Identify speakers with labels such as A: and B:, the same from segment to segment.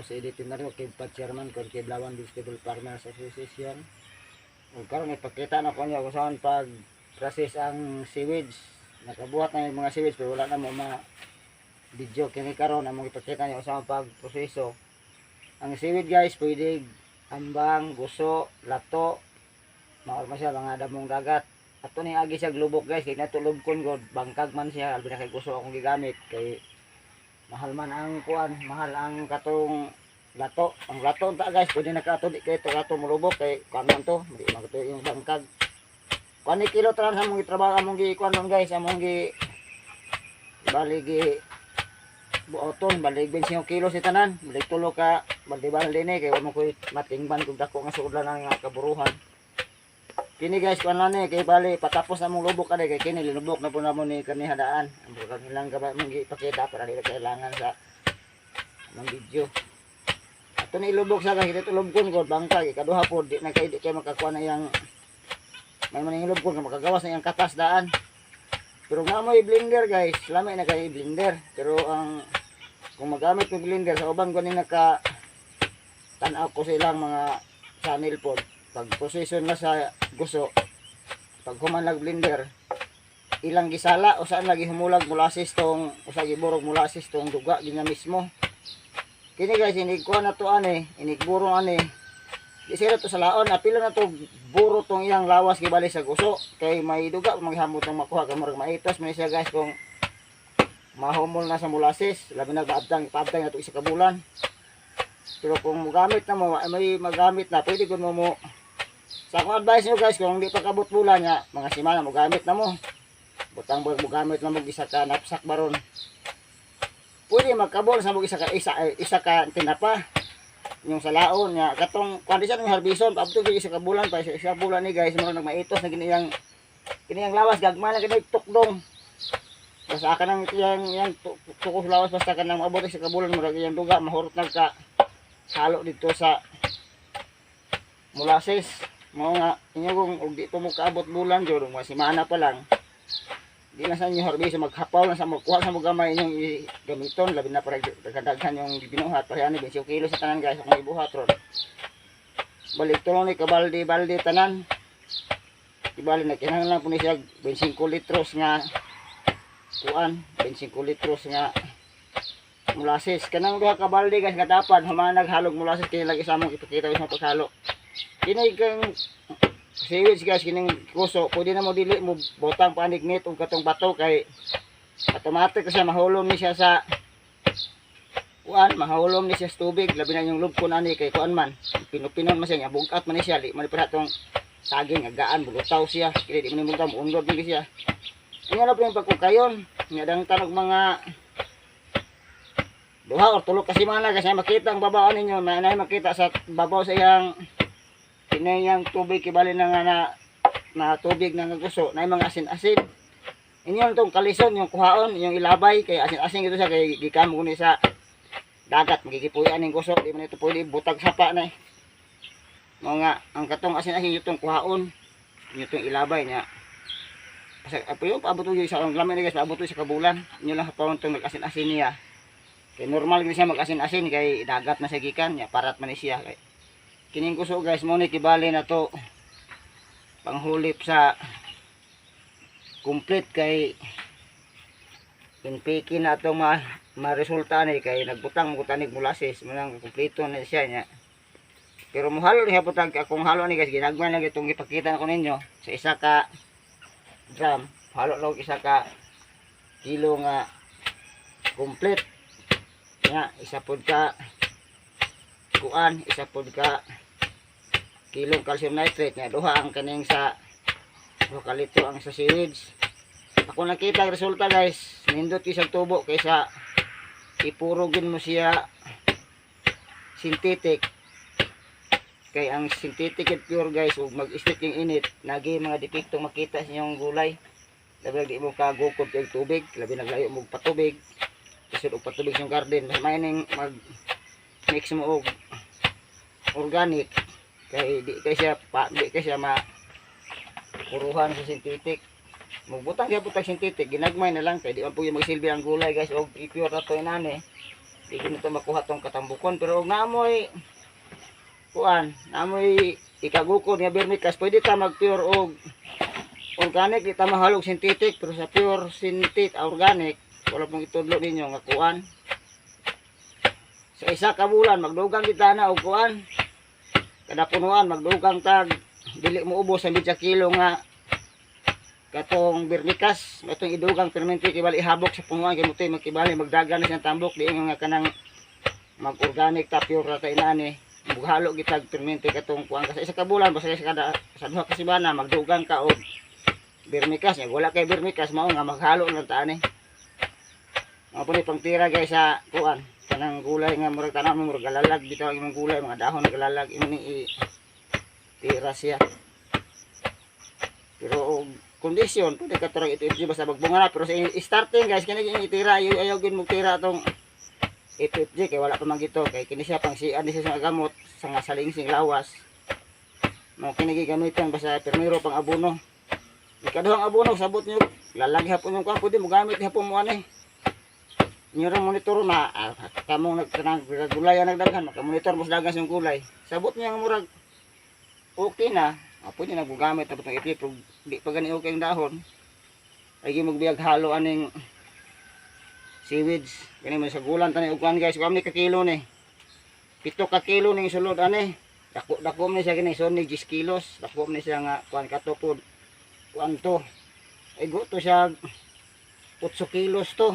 A: si Eddie Tinario, kay chairman kon kay Blawan Vegetable Farmers Association. Ug karon ipakita na ko niyo kung saan pag process ang seaweeds. Nakabuhat na yung mga seaweeds pero wala na mo ma video kini. Karon among ipakita niyo kung saan pag proseso ang seaweed, guys. Pwede ambang, guso, lato, mao man siya mga damong dagat. Ato ni agi siya glubok, guys, kay natulog kon god bangkag man siya, albi na kay guso akong gigamit kay mahal man ang kuan, mahal ang katong lato. Ang lato unta, guys, pwede na kato, di kay to lato mulubok kay kuan man to, di man to yung bangkag. Kuan ni kilo tanan sa among gitrabaho, among gi kuan ron, guys, among gi bali gi buoton, bali 25 kilo si tanan, bali tulo ka balde-balde ni kay wa mo koy matingban kung dako nga sudlan ang nga kaburuhan. Kini, guys, kuan lang ni kay bali patapos na mong lubok kani, kay kini linubok na po namo ni kani hadaan. Ang bukang ilang gabay mong ipakita para dili kailangan sa among video. Ato ni ilubok sa kay dito lubkon ko bangkag. Ikaduha po, di na kay di kay makakuha na iyang may maning lubkon kay makagawas na iyang katas daan. Pero nga mo i-blender, guys, lami na kay i-blender. Pero ang kung magamit mo blender sa uban ko ni naka tan-aw ko sa ilang mga channel po, pag position na sa guso, pag human nag blender, ilang gisala o saan lagi humulag molasses tong usa giburog molasses tong duga ginya mismo. Kini, guys, inig kuha na to ani, inig burong ani, di sila to sa laon, apila na to buro tong iyang lawas gibali sa guso kay may duga maghamot tong makuha kay murag maitos man siya, guys, kung mahumol na sa molasses, labi na paabtang paabtang na to isa ka bulan. Pero kung mogamit na mo, may magamit na, pwede kun mo mo sa akong advice nyo, guys, kung hindi pa kabot bulan nga, mga simana, mogamit na mo. Butang mo gamit na mo isa ka knapsack baron. Pwede magkabol sa mo isa ka isa, eh, isa ka tinapa. Yung sa laon nga katong kuan siya ng harbison abto gyud isa ka bulan pa, isa, isa bulan ni, guys, mo nagmaitos na giniyang kiniyang lawas, gagmay na kini tukdong. Basta ka nang iyang iyang tukos lawas, basta ka nang maabot isa ka bulan, murag iyang duga mahurot nagka halo dito sa molasses. Mao nga inyo kung og di pa mo kaabot bulan jud, mga semana pa lang, di na sa inyo harvest, maghapaw na sa magkuha sa mo gamay inyong gamiton, labi na para daghan yung binuhat. Pareha ni 25 kilo sa tanan, guys, akong ibuhat ron. Balik tulong ni kabaldi baldi tanan. Ibali na kinahanglan po ni siya 25 litros nga kuan, 25 litros nga molasses. Kanang duha ka balde, guys, nga dapat human naghalog molasses kini lagi sa among ipakita sa paghalo. Kini kang seaweeds, guys, kining kuso, pwede na mo dili mo butang panig net og katong bato kay automatic siya mahulom ni siya sa kuan, mahulom ni siya sa tubig, labi na yung lubkon ani kay kuan man, pinupinon man siya, bugat man ni siya, di man ni tong saging nga gaan bulutaw siya. Kini di man ni mulutaw, muundod ni siya. Inyo na po yung pagkukayon nga dang tanog mga 2 or 3 kasi mana kasi makita ang babaw ninyo na na makita sa babaw sa iyang kinayang tubig kibali na nga na, na tubig na nga guso na yung mga asin-asin. Inyo tong kalison yung kuhaon yung ilabay kay asin-asin ito siya kay gikan mo ni sa dagat, magigipuyan ning guso, di man ito pwede butag sapa na eh. Mao nga ang katong asin-asin yung tong kuhaon inyo tong ilabay niya. Kasi apo yung paabot yung sa ang lamin ni, guys, paabot sa kabulan. Inyo lang hapon tong nag-asin-asin niya kay normal gid siya mag-asin-asin kay dagat na siya gikan niya, parat man ni siya. Kay kining kuso, guys, mo ni kibali na to panghulip sa complete kay pinpiki na itong ma ma-resulta ni kay nagbutang mo tanig molasses mo nang kumpleto na siya niya. Pero mohalo niya putag akong halo ni, guys, ginagmay lang itong ipakita na ko ninyo sa isa ka drum, halo lang isa ka kilo nga complete nga, isa pod ka kuan, isa pod ka kilong calcium nitrate nga duha ang kaning sa 2 ka litro ang sa seaweeds. Ako nakita ang resulta, guys, nindot isang tubo kaysa ipurugin mo siya synthetic, kay ang synthetic and pure, guys, ug mag-stick yung init, nagi mga depekto makita sa inyong gulay, labi di mo kagukod kay tubig, labi naglayo mo patubig, isod og patubig sa garden. Mas may mag mix mo og organic kay di kay siya pa, di kay siya ma puruhan sa synthetic. Magbutang siya butang synthetic, ginagmay na lang kay di man po yung magsilbi ang gulay, guys, og i-pure na to inani. Di ko nito makuha tong katambukon, pero og naamoy kuan, naamoy ikagukod nga vermicast, pwede ta mag pure og organic, di ta mahalog synthetic. Pero sa pure synthetic organic, wala pong itudlo ninyo nga kuan. Sa isa ka bulan, magdugang kita na og kuan, kada punuan magdugang tag dili mo ubos sa medya kilo nga katong vermicast. Itong idugang permente, kibali ihabok sa punuan kay mutoy magkibali magdagan na siyang tambok. Di nga kanang mag organic ta, pure ra ta inani, mughalo gitag permente katong kuan ka sa isa ka bulan. Basta sa kada sa 2 ka semana, magdugang ka og vermicast. Wala kay vermicast, mao nga maghalo lang ta ani. Mao po ni pangtira, guys, sa kuan, kanang gulay nga murag tanan mo murag galalag bitaw ang imong gulay, mga dahon naglalag, imo ni i tira siya. Pero og kondisyon, pwede ka turag ito basta magbunga na. Pero sa starting, guys, kini kini itira, ayaw, ayaw gid mo tira atong FFG kay wala pa man gito, kay kini siya pang sian ni siya sa gamot sa nga salingsing lawas mo. Kini gamitan basta primero pang abono. Ikaduhang abono, sabot niyo lalagi hapon yung kuan, pwede mo gamit hapon mo ani inyo ra monitor na kamong nagkanang gulay ang nagdaghan, maka-monitor mo sa dagan sa gulay. Sabot niya nga murag okay na, pwede na gugamit tapos ng ipli. Pero di pa gani okay ang dahon, ay magbiyag halo aning seaweeds. Kani man sa gulan tani og kuan, guys, kuan ni ka kilo ni, 7 ka kilo ning sulod ani. Dako dako man siya kini, so ni 10 kilos. Dako man siya nga kuan kato pod, kuan to, ay to siya 8 kilos to.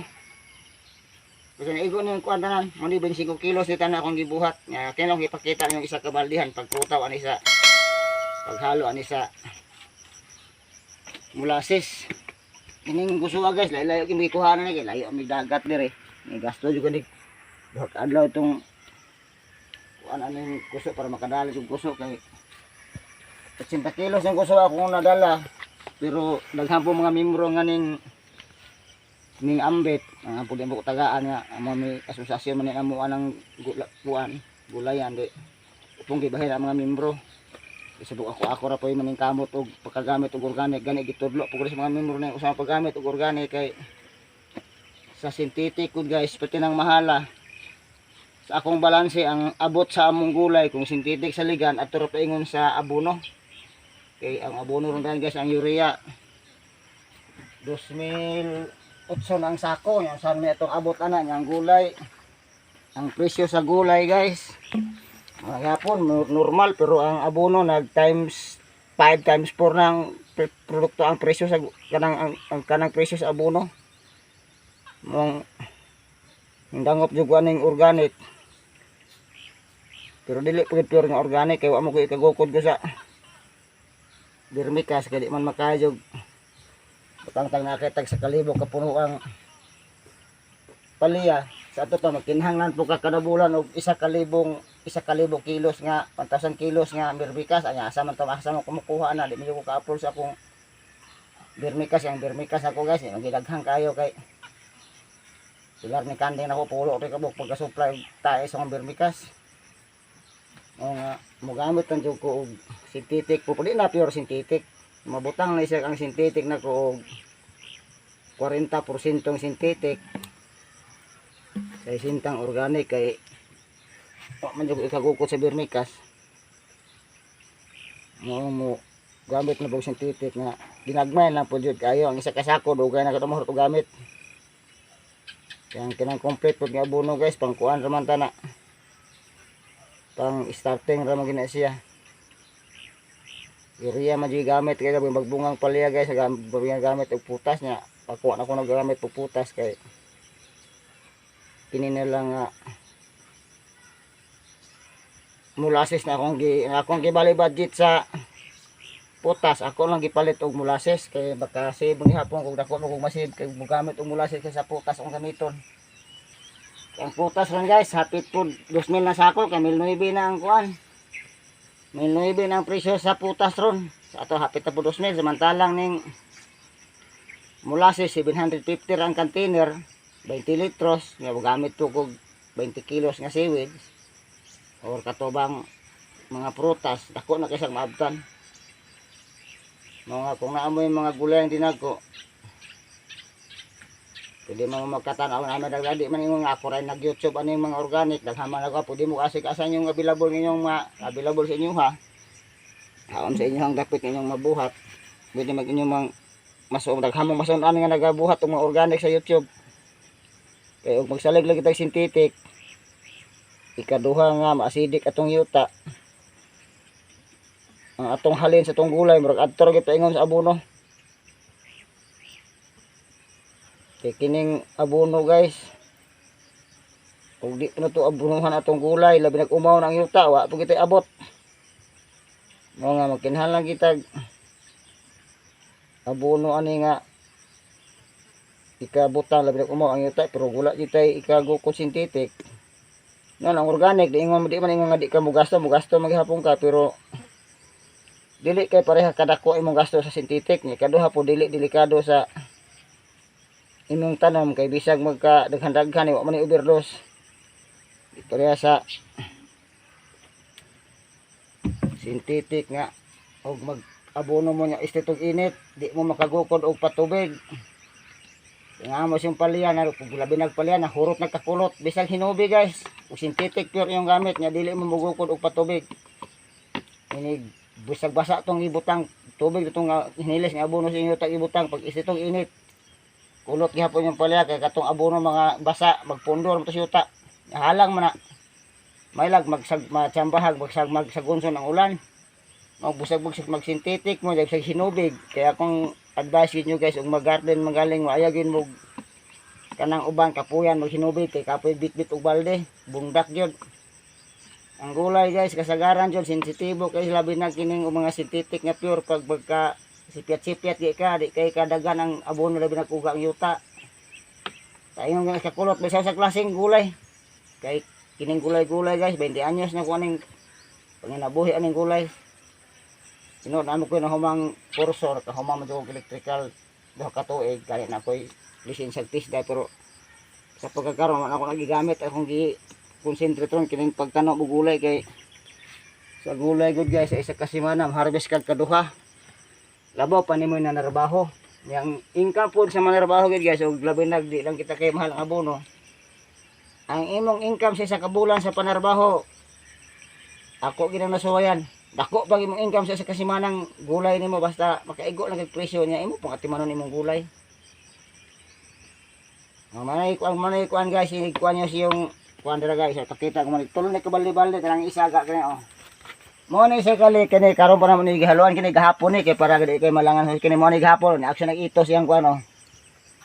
A: Kasi igo ni kuan tanan mo ni 25 kilos ni tanan akong gibuhat nga kini akong ipakita yung isa ka baldihan pagkutaw ani sa paghalo ani sa molasses. Kining gusuwa, guys, layo kini gikuha na ni kay layo ang dagat dire. Ni gasto jud ni 2 ka adlaw itong kuan aning kuso para makadala yung kuso, kay 80 kilos yung kuso akong nadala. Pero daghan po mga membro nga ning ambit ang ampo di mo tagaan nga ang mga may asosasyon man ni amo anang gula, kuan gulayan, di upong gibahin ang mga membro. Isabok ako, ako ra po yung maning kamot og pagkagamit og organic. Gani gitudlo po ko sa mga membro na usang paggamit og organic, kay sa synthetic kun, guys, pati nang mahala. Sa akong balanse, ang abot sa among gulay kung synthetic sa ligan at ra paingon sa abono, kay ang abono ron, guys, ang urea 2,008 na ang sako. Yan saan may itong abot ana ang gulay. Ang presyo sa gulay, guys, mga hapon normal, pero ang abono nag times 5, times 4 ng produkto ang presyo sa kanang ang kanang presyo sa abono. Mong dangop jud aning organic, pero dili pud pure nga organic kay wa mo ko ikagukod ko sa vermicast, kay di man makayog butang tag nakitag sa kalibo ka puno ang palya. Sa ato pa magkinahanglan po ka kada bulan og 1,000 kilos nga 1,000 kilos nga vermicast. Anya asa man to, asa mo kumukuha na? Di mo ko ka-afford sa akong vermicast. Ang vermicast ako, guys, eh, magidaghan kayo kay pilar ni kanding nako, pulo kay kabuk pagka-supply og tae sa akong vermicast. O nga mogamit ang jud ko og synthetic po, di na pure synthetic. Mabutang na siya ang synthetic na ko og 40% synthetic sa sintang organic, kay wa man jud ko ikagukod sa vermicast. Mo mo gamit na pog synthetic nga ginagmay lang po jud kayo. Ang isa ka sako, dugay na kadamo og gamit. Kaya ang kinang complete pod nga abono, guys, pang kuan ra man ta na, pang starting ra man gina siya. Urea man jud gamit kay magbungang palya, guys, gamit og putas nya. Pakuha na ko naggamit og putas kay kini na lang nga molasses na akong gibali budget sa putas. Ako lang gipalit og molasses kay baka save gihapon kung dako mo kung masave kay mogamit og molasses kaysa putas akong gamiton. Ang putas ron, guys, hapit po 2,000 na sako, kay 1,009 na ang kuan, 1,009 na ang presyo sa putas ron. Sa ato hapit na po 2,000, samantalang ning molasses 750 ra ang container, 20 litros nga gamit ko og 20 kilos nga seaweed or katubang mga prutas, dako na kay maabtan. Mga kung naamoy mga gulay ang dinagko. Pwede mo magkatanaw namin dagdadi man yung ako rin nag YouTube ano yung mga organic daghaman ako. Pwede mo kasi kasan yung available ninyong mga available sa inyo ha. Haon sa inyo ang dapit ninyong mabuhat. Pwede mag inyong mga mas daghamong masun ano nga nagabuhat og mga organic sa YouTube. Kay og magsalig lagi tag synthetic, ikaduha nga maasidik atong yuta. Ang atong halin sa atong gulay murag adto ra gyud paingon sa abono. Kay kining abono guys, ug di pa na to abonohan atong gulay, labi nag umaw na ang yuta, wa po kita abot. Mao nga magkinahanglan kitag abono ani nga ikabutang labi nag umaw ang yuta, pero wala gyud tay ikagukod synthetic. No, ang organic di ingon di man ingon nga di ka mogasto, mogasto maghapon ka, pero dili kay pareha kadako imong gasto sa synthetic. Ni kaduha po dili delikado sa imong tanom kay bisag magka daghan-daghan wa man ni overdose. Di pareha sa synthetic nga og mag abono mo nya istetog init, di mo makagukod og patubig. Nga mo siyang palyan, kung labi nagpalyan, nahurot nagkakulot, bisag hinubi guys. Ug synthetic pure yung gamit nya dili mo mogukod og patubig. Inig bisag basa tong ibutang tubig itong hinilis nga abono sa inyo tag ibutang pag isitong init. Kulot gihapon yung palya kay katong abono mga basa magpundor mo to sa yuta. Halang man na. Maylag magsag matsyambahag magsag magsagunson ang ulan. Magbusag-bugsag mag synthetic mo bisag hinubig. Kaya kung advice yun nyo guys ug mag-garden magaling mo ayagin mo kanang uban kapuyan maghinubig kay kapoy bitbit og balde bundak gyud. Ang gulay guys kasagaran jud sensitibo kay labi na kining mga synthetic nga pure pag magka sipyat-sipyat di ka di kay kadagan ang abono labi na kuga ang yuta. Tayo nga kakulot bisan sa klaseng gulay. Kay kining gulay-gulay guys 20 anyos na ko aning panginabuhi aning gulay. Tinuod namo ko na humang kurso, kahumang man jud electrical 2 ka tuig, kaya na ko'y lisensya TISDA, pero sa pagkakaroon man ako nagigamit akong gi concentrate ron kining pagtanaw og gulay kay sa gulay good guys sa isa ka semana harvest kag kaduha. Labaw pa nimo na narbaho. Yang income pod sa manarbaho gid guys og labi nag di lang kita kay mahal ang abono. Ang imong income sa isa ka bulan sa panarbaho ako gid ang nasuwayan. Dako pag imong income sa isa ka semanang gulay nimo basta makaigo lang kag presyo niya imo pang atimanon imong gulay. Ang manay kuan guys, kuan niyo siyong kuan dira guys, pakita ko man tulo ni kabalde-balde kanang isa ga kani oh. Mo ni sa kali kini karon pa naman ni gihaluan kini gahapon ni kay para di kay malangan kini mo ni gahapon ni action nag-itos iyang kuan oh.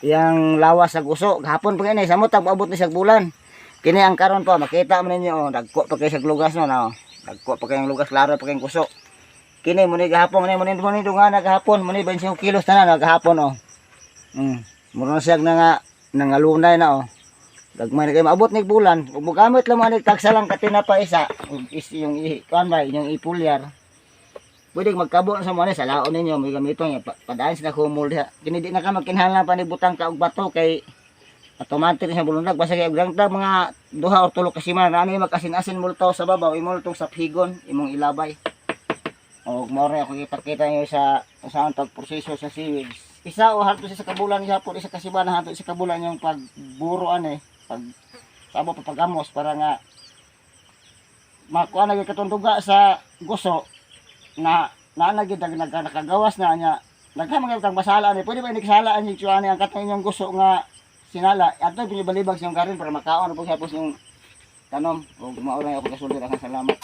A: Iyang lawas sa guso gahapon pa kini samot tag abot ni sa bulan. Kini ang karon pa makita man ninyo oh, dagko pa kay sa lugas no na oh. Dagko pa kay lugas, klaro pa kay guso. Kini mo ni gahapon ni mo ni dungana gahapon mo ni 25 kilos tanan oh, gahapon oh. Mura siya na nga nangalunay na oh. Gagmay na kayo maabot ni bulan. Ug mogamit lang mo tagsa lang katina pa isa ug is yung kuan ba inyong ipulyar. Pwede magkabo na sa mo ni sa laon ninyo may gamiton niya padaan sa humol diha. Kini di na ka magkinahanglan pa ni butang ka og bato kay automatic na siya bulundag basta kay og dagdag mga 2 or 3 ka semana ani mag-asin-asin multo sa babaw imo tong saphigon imong ilabay. Og mao ra ako ipakita niyo sa saan pagproseso sa seaweeds. Isa o hanto sa kabulan gihapon isa ka semana hanto isa ka bulan yung pagburo ani pag sabo pa pagamos para nga makuha na gyud katong duga sa guso na naa na gyud nag, nakagawas na niya nagka mga tang basala ani pwede ba ini sala ani ani ang katong inyong guso nga sinala ato pinibalibag sa inyong karin para makaon na po siya yung tanom. Ug mao ra ako kasulti. Salamat.